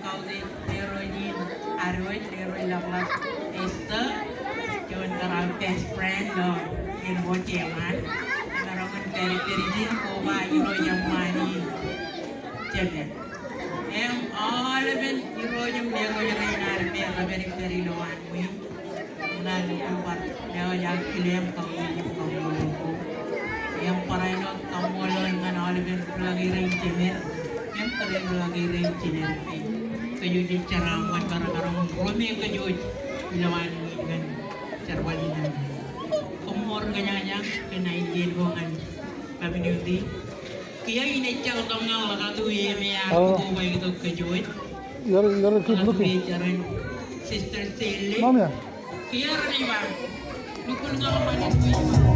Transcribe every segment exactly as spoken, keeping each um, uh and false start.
Eo ej Irooj in ad wōj, Irooj Ḷapḷap Esther, juon kōrā best friend eo in wōj eṃṃaan. Emaroñ in pād, pād ijin koba Irooj eṃṃaan in jemed. Im aolepen irooj im lekooj rein ad me rej pād, pād ilo an ṃwiin. Ñan lukkuun bar lewōj aō kile im kautiej im kaṃṃoolol ko. Im barāinwōt kaṃṃoolol ñan aolepen ri-kaki rein jemed im kōrā ri-kaki rein jined. Kōj wōj ej jeraaṃṃan kar, kar ro me kōj wōj ilowaan in kōn jerbal in. Koṃṃool kōjañjañ kōn ainikied ko ñan community. Kiiō in ejjab tok ñan ḷōkatu e me ear, oh, kobaik tok kōj wōj. You're, you're keep looking. Ḷōkatu e jar in Sister Sally. Mom, yeah. Kiiō ren ej ba. Lukkuun ñan ṃanit.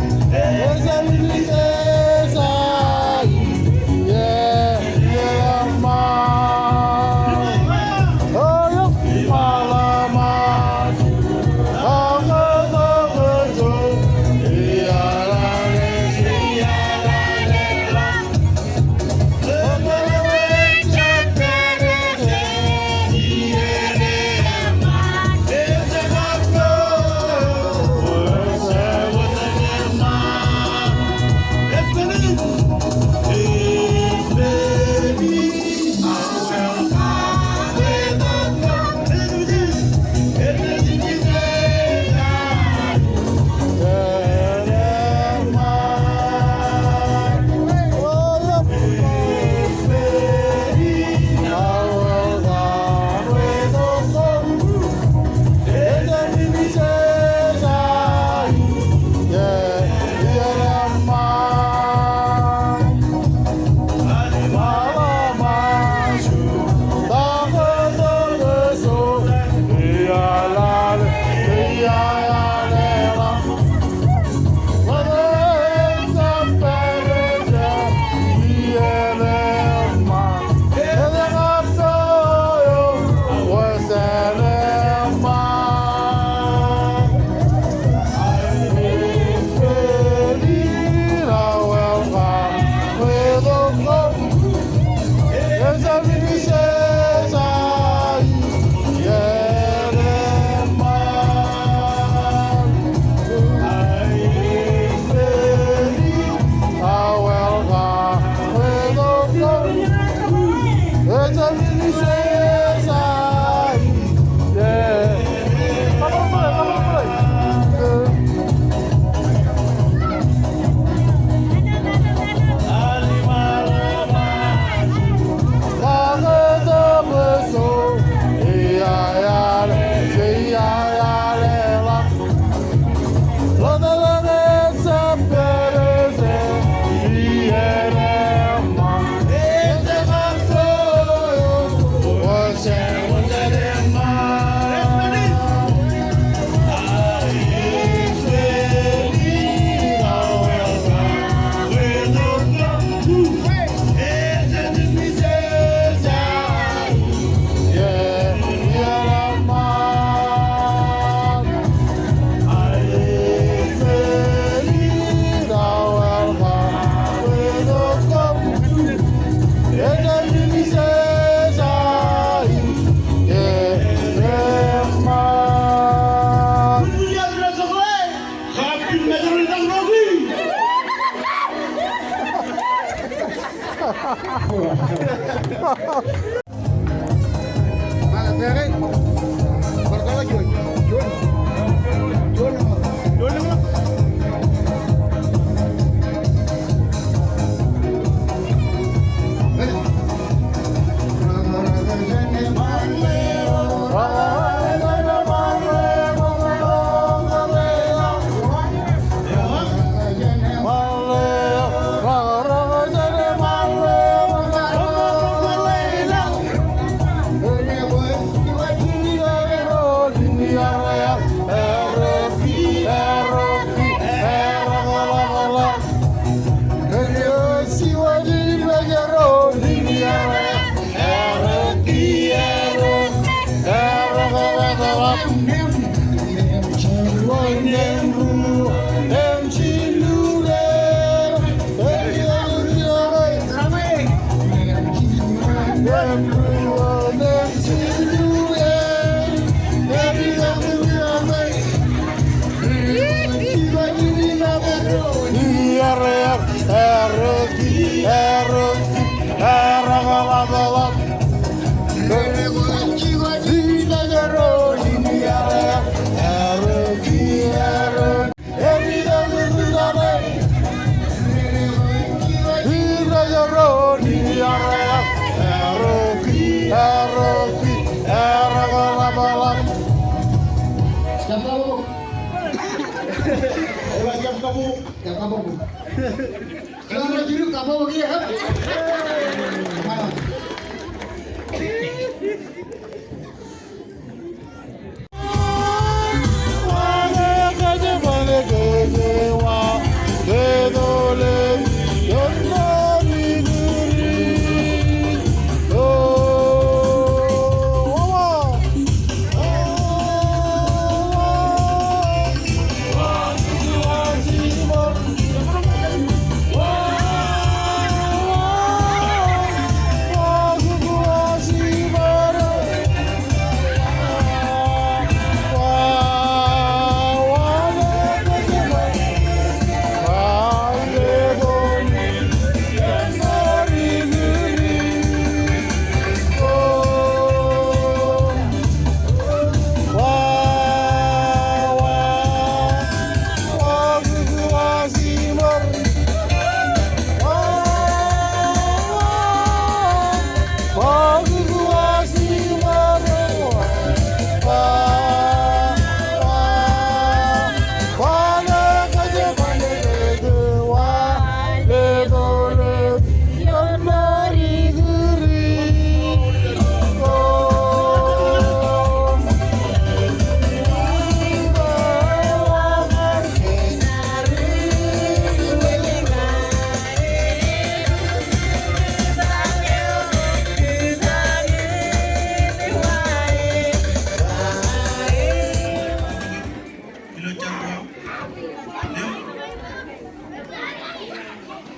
Ilo jar ko aṃ.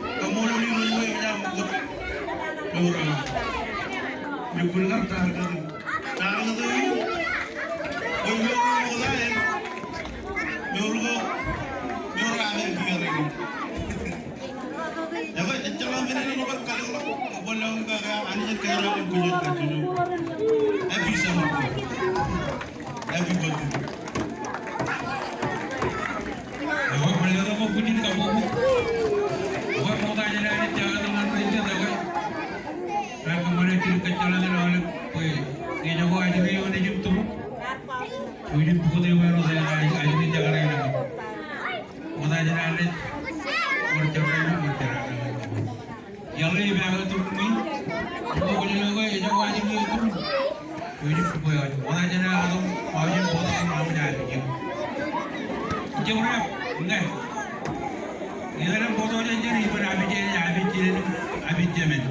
Im kaṃṃoolol Irooj eo enaaj kōtmūrtok. Ilo kar tar kōn, tar kōn in. Bwe mour eo ṃokta en, mour ko, mour eo aer kiiō rein. Ekwe, ejjeḷọk men in bar kalōkḷọk, bwe ḷọk in kake Anij en kōjro kajjojo. Happy summer. Happy birthday. Ekwe, bōlen tok ṃōk bwijin kabbokbok. Ekwe, ṃokta jān Anij, jekar tok ñan ro jet, ekwe. Raar kōṃṃane jidik kajjoḷọk in aolep, bwe, ejako ajri eo nejin tūruk. Eo ejin bukot eo ewōr ro, ajri jekar eo nejin. Ṃokta jān Anij, ṃōk jar eo, ṃōk jar eo. Iaḷ eo epaake tūruk ṇe, ṃōk jar eo, ejako ajri eo tūruk. Eo ejin bukwe eo. Ṃokta jān Anij, ṃokta jān bōktok eo aṃ naaj ajri. Ijoko rep, ñe. Ñe etan bōktok jān ijin, iban abij jān, abij jān, abij jān men.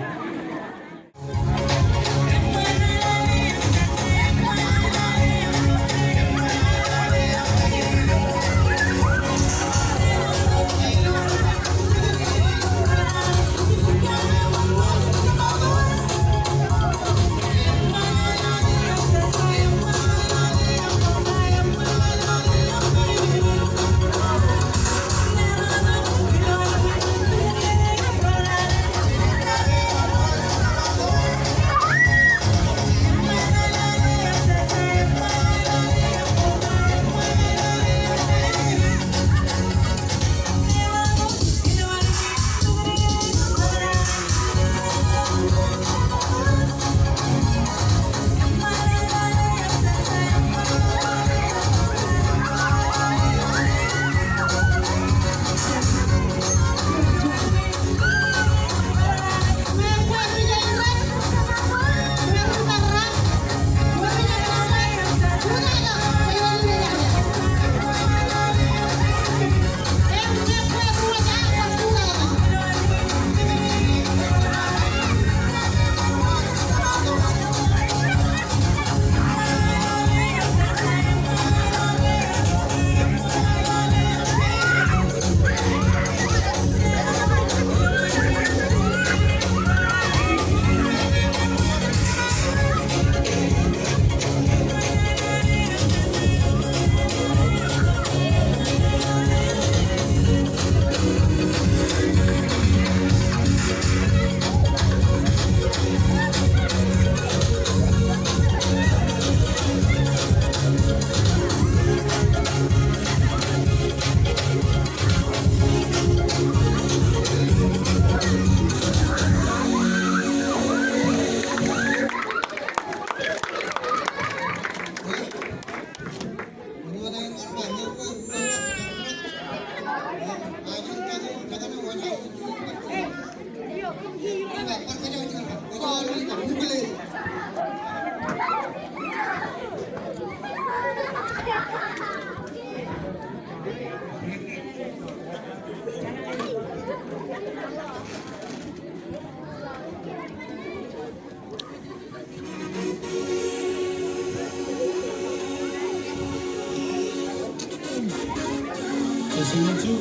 Juon.